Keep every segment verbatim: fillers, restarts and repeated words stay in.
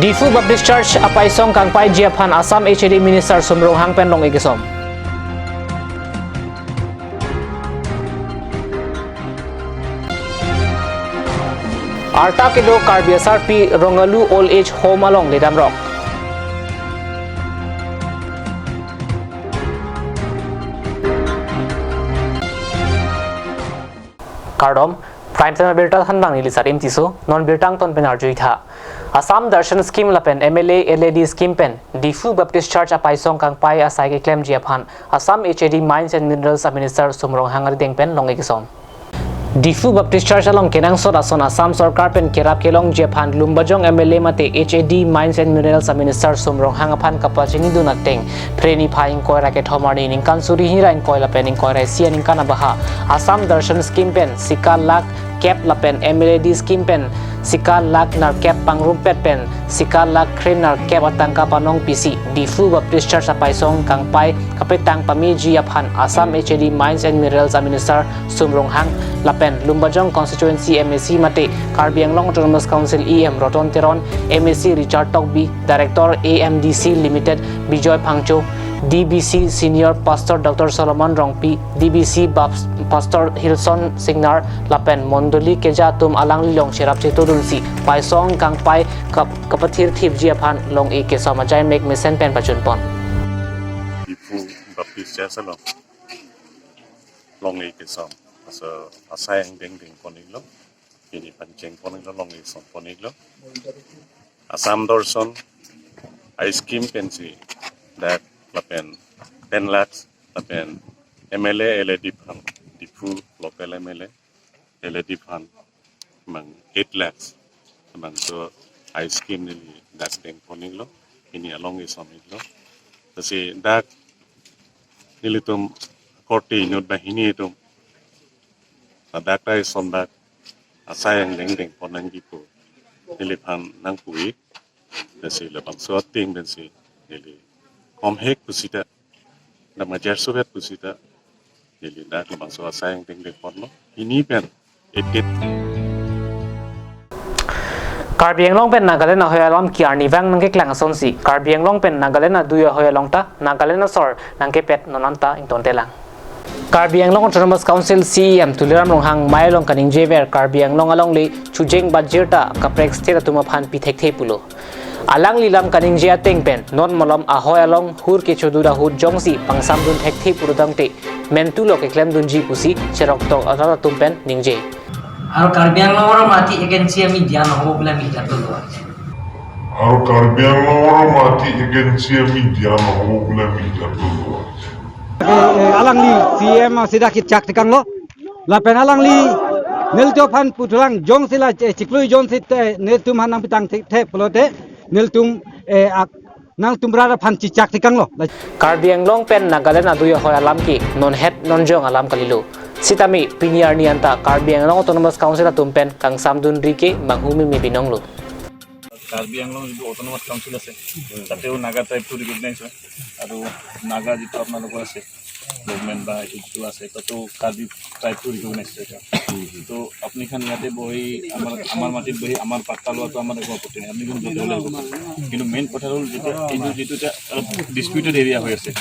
Diphu Baptist Church apaisong kangpaiji aphan Assam H A D Minister Sum Ronghang pen long-ik kesom. Arta kedo Karbi asarpi Rongalu Old Age Home along ledamrok. Kardom, Prime Time birta thanbang neli Sarim Tisso, non birta angton pen arjuitha. Assam Darshan Scheme lapen M L A L A D Scheme pen Diphu Baptist Church apaisong kangpai asai keklemji aphan Assam H A D Mines and Minerals a Minister Sum Ronghang arideng pen long-ik kesom. Diphu Baptist Church along kenangsot ason Assam Sorkar pen kerap kelongji aphan Lumbajong M L A mate H A D Mines and Minerals a Minister Sum Ronghang aphan kapachinidun ateng Phre niphai ingkoi ra kethom arni ningkan suri hini ra ingkoi lapen ingkoi ra isi aningkan abaha Assam Darshan Scheme pen sika lakh kep lapen M L A D Scheme pen sika lakh nerkep pangrumpet pen sika lakh kre nerkep atangka panong pisi Diphu Baptist Church apaisong kangpai kapetang pameji aphan Assam H A D Mines and Minerals a Minister Sum Ronghang lapen Lumbajong Constituency M A C mate Karbi Anglong Autonomous Council E M Roton Teron, M A C Richard Tokbi, Director A M D C Limited Bijoy Phangcho, D B C Senior Pastor Doctor Solomon Rongpi, D B C Bab-, Pastor Hilson Singnar lapen Mondoli keja atum alanglilong cherap chetodunsi paisong kangpai kap-, kapathir thipji aphan long-ik kesom ajai mek mesen pen pachunpon. Diphu Baptist Church along long-ik kesom. Aso asai angdeng dengpon-iklo. Pini pancheng pon-iklo, long-ik kesom pon-iklo. Assam Darshan a scheme pensi dak lapen ten lakhs lapen M L A L A D aphan, Diphu local M L A L A D aphan mang eight lakhs. Bangso a scheme neli dak dengpon-iklo, pini along-ik kesom-iklo. Lasi dak nelitum korte inut banghini atum, ladak ta ison dak asai angdeng dengpon nangji pu neliphan nangpu-ik. Lasi labangso ateng pensi neli komhek pusita, dak majar suvet pusita neli dak labangso asai angdeng dengponlo. Pini pen ekit. Karbi Anglong pen Nagaland ahoi alam ke-arnivang nangkeklang asonsi Karbi Anglong pen Nagaland adui ahoi along ta Nagaland asor nangkepet non anta ingtontelang. Karbi Anglong Autonomous Council C E M Tuliram Ronghang mei along kaningjever Karbi Anglong alongle chojeng bajir ta kaprek state atum aphan pi thekthe pulo. Alangli lam kaningje ateng pen non malom ahoi along hur kechodu ahut jongsi pangsamdun thekthe purutangte mentulo keklemdunji pusi cheroktok arat atum pen ningje. আৰু কাৰ্বি আংলঙৰ মাটি এগেইনষ্টে আমি দিয়া নহ'ব বুলি আমি সিদ্ধান্ত লোৱা হৈছে। আৰু কাৰ্বি আংলঙৰ মাটি এগেইনষ্টে আমি দিয়া নহ'ব বুলি আমি সিদ্ধান্ত লোৱা হৈছে। Eh, eh, alangli C E M sida kechak tekanglo. Lapen alangli nelitum aphan puthulang jongsi la, eh, chiklui jongsi te nelitum aphan nangpetang the, the pulote nelitum, eh, ak-, nangtum rara aphan chechak tekanglo. Karbi Anglong pen Nagaland adui ahoi alam ke nonhet nonjong alam kalilo. Sitame pini arni anta Karbi Anglong Autonomous Council atum pen kangsamdunri ke manghumeme binonglo. Karbi আংলং যিটো autonomous council আছে, তাতেও নাগা ট্ৰাইবটো ৰিকগনাইজ হয়। আৰু নাগা যিটো আপোনালোকৰ আছে, গভৰ্ণমেণ্ট বা এইটো যিটো আছে, তাতো কাৰ্বি ট্ৰাইবটো ৰিকগনাইজ হয়। তো আপুনি খান ইয়াতে বহি আমাৰ, আমাৰ মাটিত বহি আমাৰ পাট্টা লোৱাটো আমাৰ একো আপত্তি নাই, আপুনি কিন্তু য'তে হ'লে আহিব পাৰে। কিন্তু মেইন কথা হ'ল, যেতিয়া এইটো যিটো এতিয়া অলপ ডিছপিউটেড এৰিয়া হৈ আছে,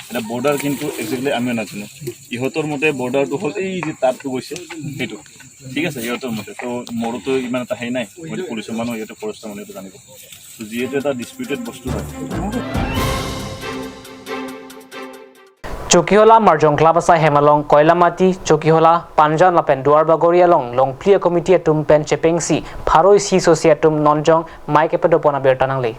এটা বৰ্ডাৰ কিন্তু একজেক্টলি আমিও নাজানো। ইহঁতৰ মতে বৰ্ডাৰটো হ'ল এই যে তাতটো গৈছে, সেইটো। ঠিক আছে, ইহঁতৰ মতে। তো মোৰোতো ইমান এটা হেৰি নাই, মইতো পুলিচৰ মানুহ, ইহঁতে ফৰেষ্টৰ মানুহ, এইটো জানিব। তো যিহেতু এটা ডিছপিউটেড বস্তু হয়। Chokihola Marjong Club asai hem along Koilamati, Chokihola, Panjan lapen Duarbagori along longpli a committee atum pen chepengsi pharo isi asosi atum nonjong mei kepadopon abirta nangle.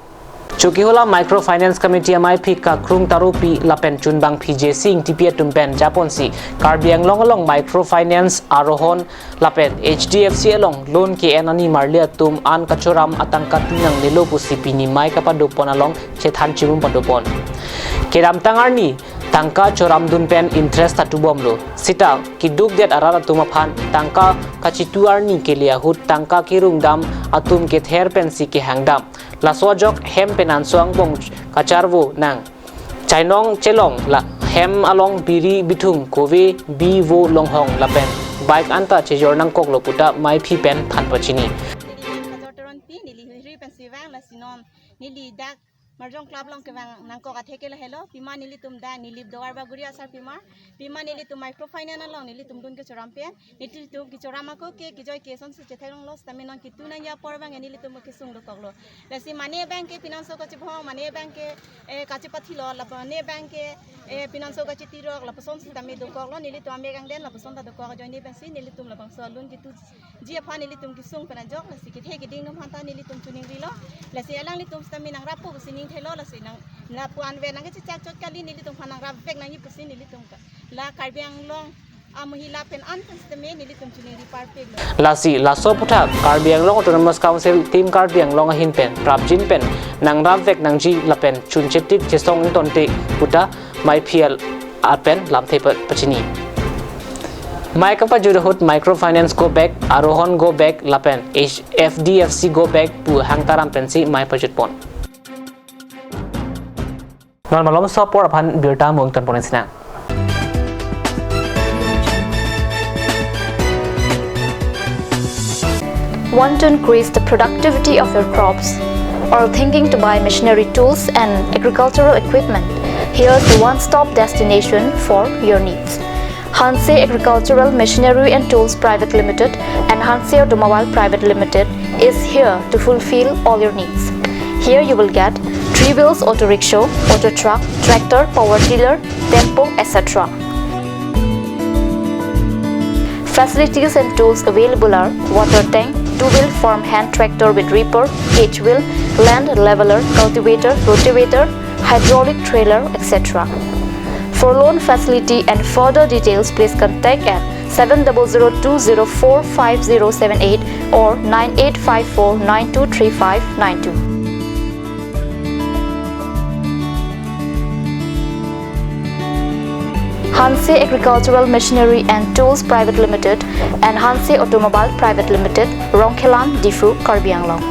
Chokihola Micro Finance Committee amei aphi Kakrung Tarupi lapen chunbangphi J C Ingtipi atum pen japonsi Karbi Anglong along micro finance arohon lapen H D F C along loan ke-en ani marli atum an kachoram atangka tinang nelo pusi pini mei kapadopon along chethan chimum padopon. Kedamtang arni tangka choramdun pen interest ta tubomlo. Sita keduk det arat atum aphan tangka kachitu arni kele ahut tangka kerungdam atum kether pensi kehangdam. Laso ajok hem pen anso angbong kacharvo nang. Chainong chelong la hem along biri bithung kove bi vo longhong lapen bike anta chejor nangkoklo puta mei aphi pen than pachini. Neli Kajor Teronpi, neli Huihri pensi vang, lasi non Neli dak Marjong Club along kevang nangkok athe ke lahelo, pima nelitum dak Nilip Duarbagori asarpimar, pima nelitum microfinance along nelitum dun kechoram pen, nelitum kechoram ako ke kejoi ke asonsi chethek longlo, sitame non kitu nangji apor abang nelitum kesung dokoklo. Lasi mane abang ke pinanso kachibhong, mane abang ke, eh, kachipathilo, lapu mane abang ke, eh, pinanso kachitirok, lapuson sitame dokoklo, nelitum amek angden, lapuson ta dokok ajoine pensi nelitum labangso alun kitu ji aphan nelitum kesung pen ajok, lasi kethe keding atum aphanta nelitum choningrilo. Lasi alanglitum sitame nangrappo pusi ningthelo, lasi nang lapu anvet nangkechechak chot kali, nelitum aphan nangrapvek nangji pusi nelitum ka, la Karbi Anglong amahila pen an pen sitame nelitum choningri parpiklo. Lasi laso aputhak Karbi Anglong Autonomous Council Team Karbi Anglong ahin pen prapjin pen nangrapvek nangji lapen chunchetit chesong ingtonte puta maiphial apen lamthe pa-, pachini. Mai kapajut ahut microfinance go back, Arohon go back lapen H-, F D F C go back pu hangtaram pensi mai pajutpon. Non malomso apor aphan birta mungton ponen sinang. Want to increase the productivity of your crops? Or thinking to buy machinery tools and agricultural equipment? Here's the one-stop destination for your needs. Hanse Agricultural Machinery and Tools Private Limited and Hanse Automobile Private Limited is here to fulfill all your needs. Here you will get three wheels auto rickshaw, auto truck, tractor, power tiller, tempo, et cetera. Facilities and tools available are water tank, two-wheel farm hand tractor with reaper, cage wheel, land leveler, cultivator, rotavator, hydraulic trailer, et cetera. For loan facility and further details, please contact at seven double zero two zero four five zero seven eight or nine eight five four nine two three five nine two. Hanse Agricultural Machinery and Tools Private Limited and Hanse Automobile Private Limited, Rongkhelan, Diphu, Karbi Anglong.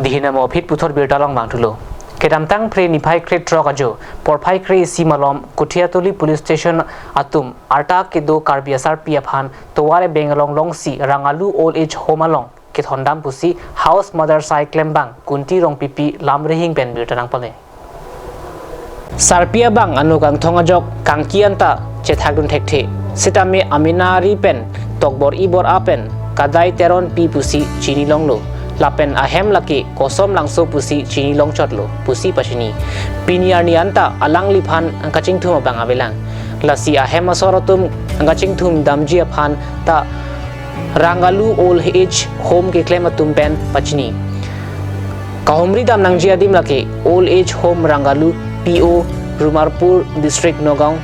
Dihin amo aphi puthot birta along vangthulo. Kedamtang Phre niphai krethrok ajo, porphai kre-isi malom, Kothiatuli Police Station atum arta kedo Karbi asarpi aphan tovar ebeng along longsi Rangalu Old Age Home along kethondam pusi House Mother asai klembang Kunti Rongpipi Lamrihing pen birta nangpale. Sarpi abang anut kangthong ajok kangki anta chethakdun thekthe. Sitame amena ari pen tokbor-i bor-a pen Kadai Teronpi pusi chinilonglo. Lapen ahem lake Kosom Langso pusi chinilongchotlo pusi pachini. Pini arni anta alangliphan angkachingthum abang avelang. Lasi ahem asor atum angkachingthum damji aphan ta Rangalu Old Age Home keklem atum pen pachini. Kahumri dam nangji adim lake Old Age Home Rangalu, P O Rumarpur District, Nagaon,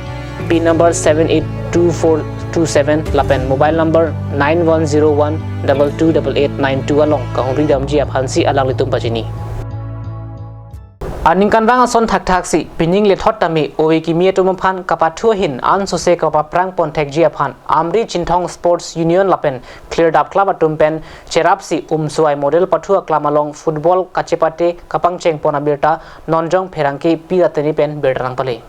pin number seven eight two four two seven lapen mobile number nine one zero one double two double eight nine two along kahumri damji aphansi alanglitum pachini. Aningkanvang ason thakthaksi pining lethot tame ove kimi atum aphan kapathu ahin ansose kapaprang ponthekji aphan Amri Chinthong Sports Union lapen Khlirdap Club atum pen cherapsi Umswai Model Pathu Aklam along football kachepate kapangchengpon abirta Nonjong Pherangke Pi Ratini pen birta nangpale.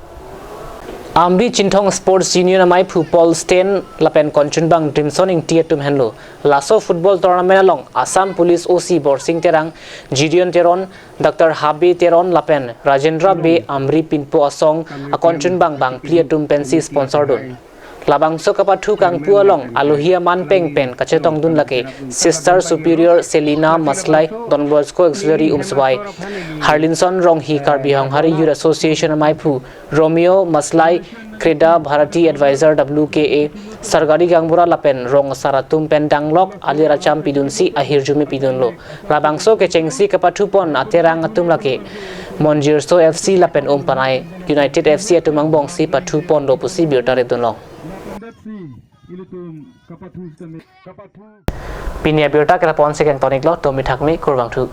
Amri Chinthong Sports Union amaiphu Paul Sten lapen konchunbang Dimson Ingti atum henlo. Laso football tournament along Assam Police O C Borsing Terang, Gideon Teron, Doctor Habe Teron lapen Rajendra Bey, Amri Pinpo asong akonchunbang bangphli atum pensi sponsor dun. Labangso kapathu kangpu along alohi aman peng pen kachetongdun lake Sister Superior Selina Maslai, Don Bosco Auxiliary Umswai, Harlinson Ronghi, Karbi Honghari Youth Association amaiphu Romeo Maslai, Krida Bharati Advisor W K A, Sargari Gangbura lapen rong asar atum pen danglok alir acham pidunsi ahirjume pidunlo. Labangso kechengsi kapathupon aterang atum lake Monjirso F C lapen Umpanai United F C atum angbongsi pathuponlo pusi birta ridunlo. Pini abirta ke la-an si kangtoniklo, tumi thakmi, kurvangthu.